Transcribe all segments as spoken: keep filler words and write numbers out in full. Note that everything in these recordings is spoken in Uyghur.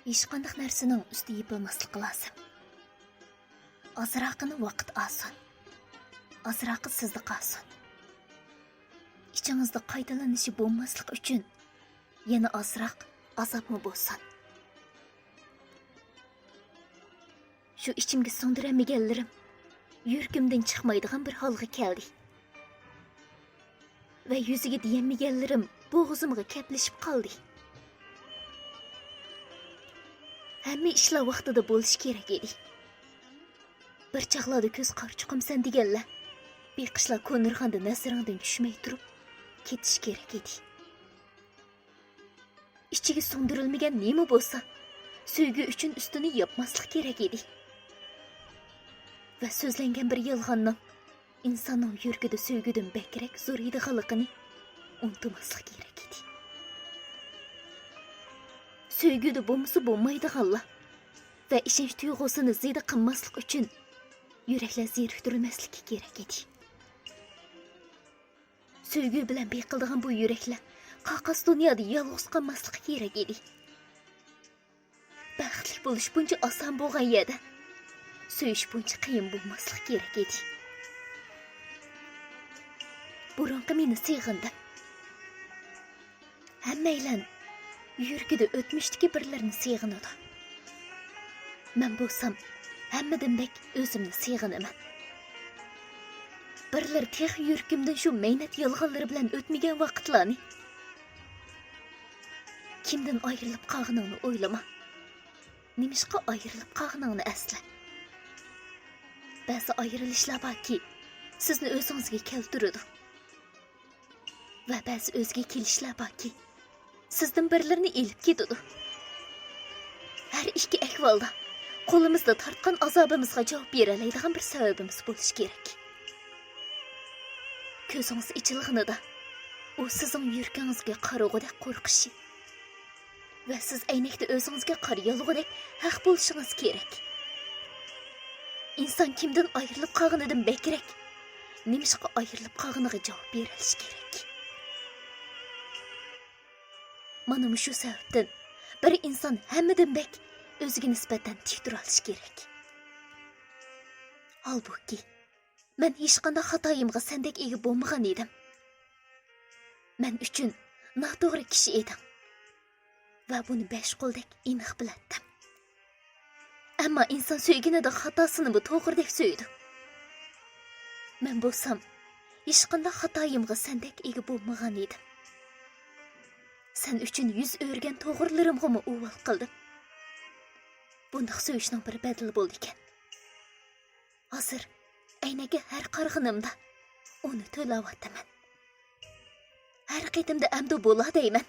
ھېچقانداق نەرسىنىڭ ئۈستى يېپىلماسلىقى لازىم. ئازراقىنى ۋاقىت ئالسۇن. ئازراقى سىزدە قالسۇن. ئىچىڭىزدە قايتىلىنىشى بولماسلىقى ئۈچۈن يەنە ئازراق ئازابمۇ بولسۇن. شۇ ئىچىمگە سىڭدۈرەلمىگەنلىرىم يۈرىكىمدىن چىقمايدىغان بىر ھالغا كەلدى. ۋە يۈزىگە دېيەلمىگەنلىرىم بوغۇزۇمغا كەپلىشىپ قالدى. ھەممە ئىشلار ۋاقتىدا بولۇشى كېرەك ئىدى. بىر چاغلاردا كۆز قارىچۇقۇمسەن دېگەنلەر، بېقىشلار كونىرىغاندا نەزىرىڭدىن چۈشمەي تۇرۇپ كېتىشى كېرەك ئىدى. ئىچىگە سىڭدۈرۈلمىگەن نېمە بولسا، سۆيگۈ ئۈچۈن ئۈستىنى ياپماسلىق كېرەك ئىدى. ۋە سۆزلەنگەن بىر يالغاننىڭ ئىنساننىڭ يۈرىكىدە سۆيگۈدىن بەكرەك زورىيىدىغانلىقىنى ئۇنتۇماسلىق كېرەك ئىدى. سۆيگۈدە بولمىسا بولمايدىغانلار ۋە ئىشەنچ تۇيغۇسىنى زىيادە قىلماسلىق ئۈچۈن يۈرەكلەر زېرىكتۈرۈلمەسلىكى كېرەك ئىدى. سۆيگۈ بىلەن بېقىلىدىغان بۇ يۈرەكلەر قاقاس دۇنيادا يالغۇز قالماسلىقى كېرەك ئىدى. بەختلىك بولۇش بۇنچە ئاسان بولغان يەردە، سۆيۈش بۇنچە قىيىن بولماسلىقى كېرەك ئىدى. بۇرۇنقى مېنى سېغىندىم. ھەممەيلەن يۈرىكىدە ئۆتمۈشتىكى بىرلىرىنى سېغىنىدۇ. مەن بولسام ھەممىدىن بەك ئۆزۈمنى سېغىنىمەن. بىرلىرى تېخى يۈرىكىمدىن شۇ مەينەت يالغانلىرى بىلەن ئۆتمىگەن ۋاقىتلارنى. كىمدىن ئايرىلىپ قالغىنىڭنى ئويلىما. نېمىشقا ئايرىلىپ قالغىنىڭنى ئەسلە. بەزى ئايرىلىشلار باركى، سىزنى ئۆزىڭىزگە كەلتۈرىدۇ. ۋە بەزى ئۆزىگە كېلىشلەر باركى، سىزدىن بىرلىرىنى ئېلىپ كېتىدۇ. ھەر ئىككى ئەھۋالدا قولىمىزدا تارتقان ئازابىمىزغا جاۋاب بېرەلەيدىغان بىر سەۋەبىمىز بولۇشى كېرەك. كۆزىڭىز ئېچىلغىنىدا، ئۇ سىزنىڭ يۈرىكىڭىزگە قارىغۇدەك قورقۇشى ۋە سىز ئەينەكتە ئۆزىڭىزگە قارىيالىغۇدەك ھەق بولۇشىڭىز كېرەك. ئىنسان كىمدىن ئايرىلىپ قالغىنىدىن بەكرەك، نېمىشقا ئايرىلىپ قالغىنىغا جاۋاب بېرەلىشى كېرەك. مانا مۇشۇ سەۋەبتىن بىر ئىنسان ھەممىدىن بەك ئۆزىگە نىسبەتەن تىك تۇرالىشى كېرەك. ھالبۇكى، مەن ھېچقانداق خاتايىمغا سەندەك ئىگە بولمىغان ئىدىم. مەن ئۈچۈن ناتوغرا كىشى ئىدىڭ. ۋە بۇنى بەش قولدەك ئېنىق بىلەتتىم. ئەمما ئىنسان سۆيگىنىدە خاتاسىنىمۇ توغرىدەك سۆيىدۇ. مەن بولسام، ھېچقانداق خاتايىمغا سەندەك ئىگە بولمىغان ئىدىم. سەن ئۈچۈن يۈز ئۆرۈگەن توغرىلىرىمغىمۇ ئۇۋال قىلدىم. بۇنداق سۆيۈشنىڭ بىر بەدىلى بولىدىكەن. ھازىر ئەينەككە ھەر قارىغىنىمدا ئۇنى تۆلەۋاتىمەن. ھەر قېتىمدا ئەمدى بولا دەيمەن.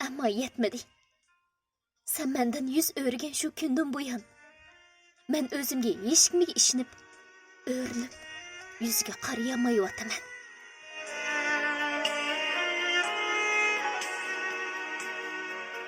ئەمما يەتمىدى. سەن مەندىن يۈز ئۆرۈگەن شۇ كۈندىن بۇيان، مەن ئۆزۈمگە ھېچكىمگە ئىشىنىپ، ئۆرۈلۈپ، يۈزگە قارىيالمايۋاتىمەن.